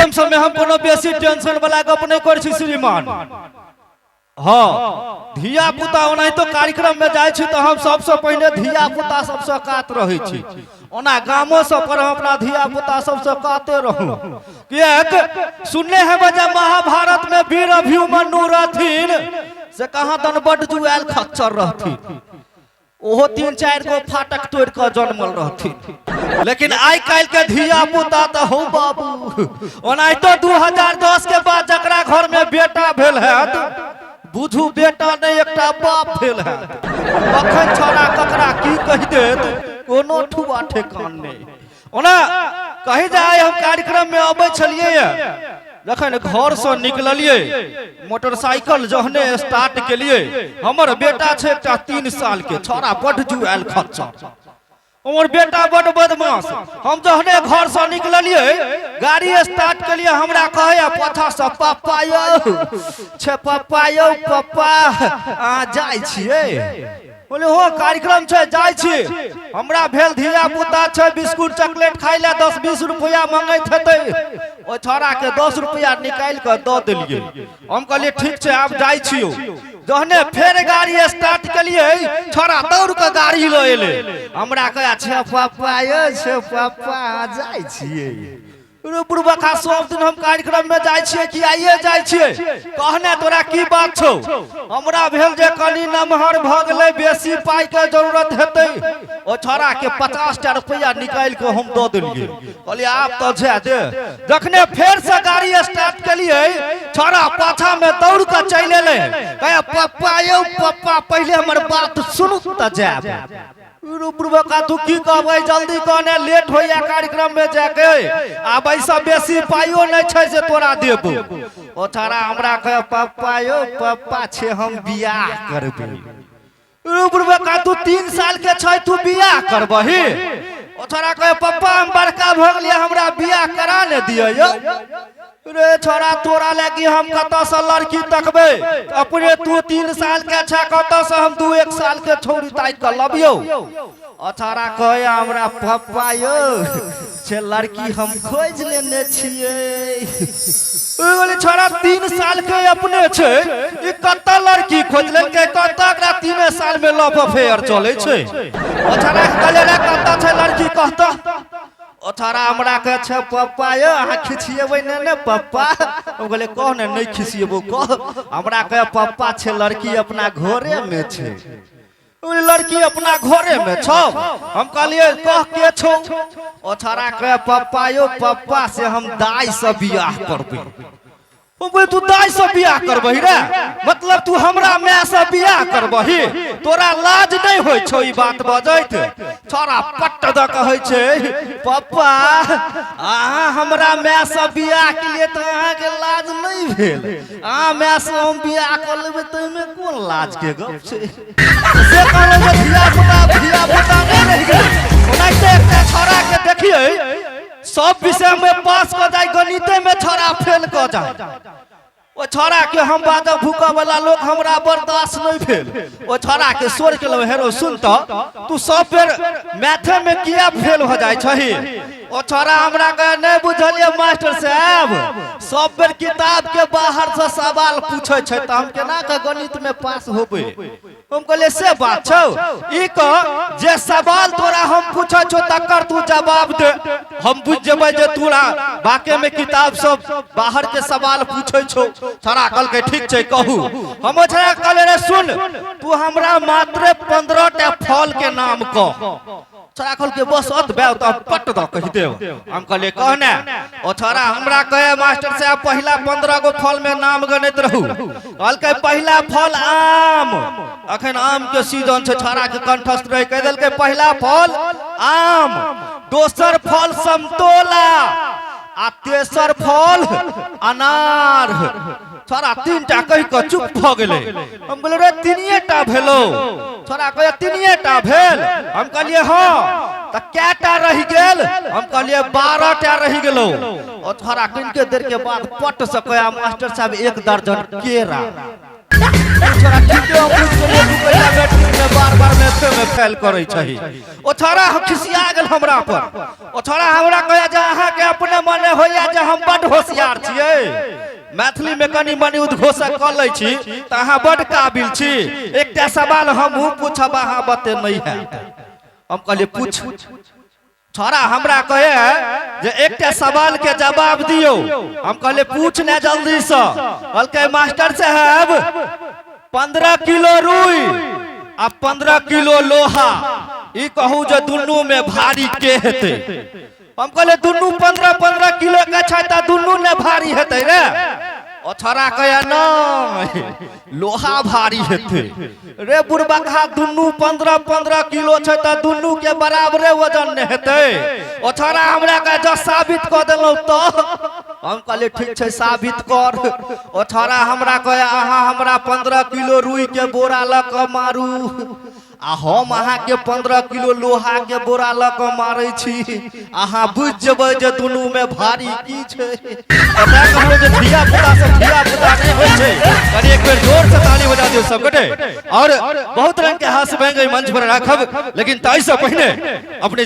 कार्यक्रम सबमे हम कोनो बेसी टेंशन वाला गप नहि करै छी श्रीमान। हँ, धिया पुता ओनाहितो कार्यक्रम में जाइ छी तऽ हम सबसँ पहिने धिया पुता सबसँ कात रहै छी। ओना गामो सब पर हम अपना धिया पुता सबसँ काते रहू, किएक सुनने हेबै जे महाभारत में वीर अभिमन्यु रहथिन से कहाँ दन बड जुआयल खच्चर रहथिन, ओहो 3-4 गो फाटक तोड़ कऽ जन्मल रहथिन। लेकिन आइ काल्हि के धिया पुता तऽ हौ बाबू, ओनाहितो 2010 के बाद जकरा घर में बेटा भेल हैत, बुझू बेटा नहि एकटा बाप भेल हैत। कखन छौड़ा ककरा की कहि देत कोनो ठुआ ठेकान नहि। ओना कही जे आइ हम कार्यक्रम में अबै छलियै, जखन घरसँ निकललियै, मोटरसाइकिल जहने स्टार्ट केलियै, हमर बेटा छै एकटा 3 साल के छौड़ा, बड्ड जुआयल खच्चर, हमर बेटा बड्ड बदमाश। हम जहने घरसँ निकललियै, गाड़ी स्टार्ट केलियै, हमरा कहैया पाछासँ, पप्पा यौ छै, पप्पा यौ, पप्पा अहाँ जाइ छियै? बोले हो, कार्यक्रम छै, जाइ छी। हमरा भेल धिया पुता छै, बिस्कुट चॉकलेट खाइ लए 10-20 रुपया मंगैत हेतै। ओहि छौड़ा के 10 रुपया निकालि कऽ दऽ देलियै। हम कहलियै ठीक छै, आब जाइ छियौ। जहने फेर गाड़ी स्टार्ट केलियै, छौड़ा दौड़ कऽ गाड़ी लऽ एलै। हमरा कहै छै, पप्पा यौ छै, पप्पा जाइ छियै? रे बुढ़बका, सब दिन हम कार्यक्रम में जाइ छियै कि आइए जाइ छियै? कहने तोरा की बात छौ? हमरा भेल जे कनि नमहर भऽ गेलै, बेसी पाइ के जरूरत हेतै। ओ छौड़ा के 50 टा रुपैआ निकालि कऽ हम दऽ देलियै। कहलियै आब तऽ जाय दे। जखने फेर से गाड़ी स्टार्ट केलियै, छौड़ा पाछा में दौड़ कऽ चलि एलै। कहै पप्पा यौ पप्पा, पहिले हमर बात सुनू तऽ जायब। बुढ़बका, तू की कहबै? जल्दी कहने, लेट होइया कार्यक्रम में जाके। आब ऐसा बेसी पाइयो नहि छै से तोरा देबो। ओ छौड़ा हमरा कहे, पप्पा यौ पप्पा, छे हम बियाह करबै। बुढ़बका, तू 3 साल के छै, तू बियाह करबही? ओ छौड़ा कहे, पप्पा हम बड़का भऽ गेलियै, हमरा बियाह करा ने दिअ यौ। रे छोड़ा, तोरा लागी हम कतऽसँ लड़की तकबै? अपने तू 3 साल के छै, कतऽसँ हम 2-1 साल के छौड़ी ताकि कऽ लबियौ? अछाड़ा कहे हमरा, पप्पा यौ से लड़की हम खोजि लेने छियै। बोले छोड़ा 3 साल के अपने छै, ई कतऽ लड़की खोजि लेलकै? कतऽ एकरा 3 साल में लव अफेयर चलै छै? अछाड़ा कहले रे, कतऽ छै लड़की कहतऽ? ओ छोड़ा हमरा कहै छै, पप्पा यौ, अहाँ खिसिएबै नहि ने पप्पा? हम कहलियै कह ने, नहि खिसिएबो, कह। हमरा कहै, पप्पा छै लड़की अपना घरेमे छै। ओ लड़की अपना घरेमे छौ? हम कहलियै कह, के छौ? ओ छोड़ा कहै, पप्पा यौ पप्पा, से हम दाइसँ बियाह करबै। हम बोले तू दाई से बियाह करबही रे? मतलब तू हमरा माय से बियाह करबही? तोरा लाज नहीं होइ छौ ई बात बजैत? छोरा पट्ट द कहै छै, पप्पा अहाँ हमरा माय से बियाह के लिए तऽ अहाँके लाज नहीं भेल? अहाँ माय से हम बियाह कऽ लेबै तऽ एहिमे कोन लाज के गप छै? से कहलहुँ जे धिया पुता धिया पुता नहि रहि गेलै। ओनाहिते एकटा छोरा के देखियै, सब विषय में पास कऽ जाय, गणिते में छौड़ा फेल कऽ जाय। ओ छौड़ा के हम बाजब भूकऽ वाला लोक, हमरा बर्दाश्त नहीं भेल। ओ छौड़ा के शोर केलहुँ, हेरो सुन तऽ, तू सब बेर मैथे में किया फेल हो जाइ छही? ओ छौड़ा हमरा कहे, नहीं बुझलियै मास्टर साहब, सब बेर किताब के बाहर से सवाल पूछै छै तऽ हम केना कऽ गणित में पास होबै? हम कहलियै से बात छौ, ई कह जे सवाल तोरा हम पूछै छौ तकर तू जवाब दे, हम बुझि जेबै जे तोरा बाके में किताब सब बाहर के सवाल पूछै छौ। छौड़ा कहलकै ठीक छै, कहू। हम छौड़ा कहलियै रे सुन, तू हमरा मात्र 15 टा फल के नाम कह। छौड़ा कहलकै बस अतबे? तऽ पट दऽ कहि देब। हम कहलियै कह ने। ओ छौड़ा हमरा कहे, मास्टर साहब, पहिला 15 गो फल में नाम गनैत रहू। कहलकै पहिला फल आम, अखन आम के सीजन छै, छौड़ा के कंठस्थ रहे, कहि देलकै पहिला फल आम, दोसर फल समतोला आ तेसर फल अनार। छोड़ा 3 टा कहि कऽ चुप भऽ गेलै। हम कहलियै रे, 3 टा भेलौ? छोड़ा कहै 3 टा भेल। हम कहलियै हँ, तऽ कएटा रहि गेल? हम कहलियै 12 टा रहि गेलौ। ओ छोड़ा कनिके देर के बाद पट से कहै, मास्टर साहब 1 दर्जन केरा। छोड़ा ठीके हम बुझि गेलियै, तू कहिया मैट्रिक में बार बार मैथे में फेल करै छही। ओ छोड़ा खिसिया गेल हमरा पर। ओ छोड़ा हमरा कहैया जे अहाँके अपने मने होइया जे हम बड्ड होशियार छियै, मैथिली में कनि मनि उद्घोषक कऽ लै छी तऽ अहाँ बड्ड काबिल छी। एकटा सवाल हमहूँ पूछब, अहाँ बते नहि हैत। हम कहलियै पूछ। छोड़ा हमरा कहे जे एकटा सवाल के जवाब दियौ। हम कहलियै पूछ ने जल्दी से। कहलकै मास्टर साहब 15 किलो रुई आ 15 किलो लोहा, ई कहू जे दुनू में भारी के हेतै? हम कहलियै दुनू 15-15 किलो के छै तऽ दुनू ने भारी हेतै रे। ओ छोड़ा कहैया नहि, लोहा भारी हेतै। रे बुढ़बकहा, दुनू 15-15 किलो छै तऽ दुनू के बराबरे वजन ने हेतै। ओ छोड़ा हमरा कहे जँ साबित कऽ देलहुँ तऽ। हम कहलियै ठीक छै, साबित कर। ओ छोड़ा हमरा कहे अहाँ हमरा 15 किलो रुई के बोरा लऽ कऽ मारू आ हम अहाँके 15 किलो लोहा के बोरा लऽ कऽ मारै छी, अहाँ बुझि जेबै जे दुनूमे भारी की छै। तऽ तैं कहलहुँ जे धिया पुता से धिया पुता नहि होइ छै। कनि एक बेर जोर से ताली बजा दियौ सब गोटे। और बहुत रंग के हास्य व्यंग एहि मंच पर राखब, लेकिन ताहिसँ पहिने अपने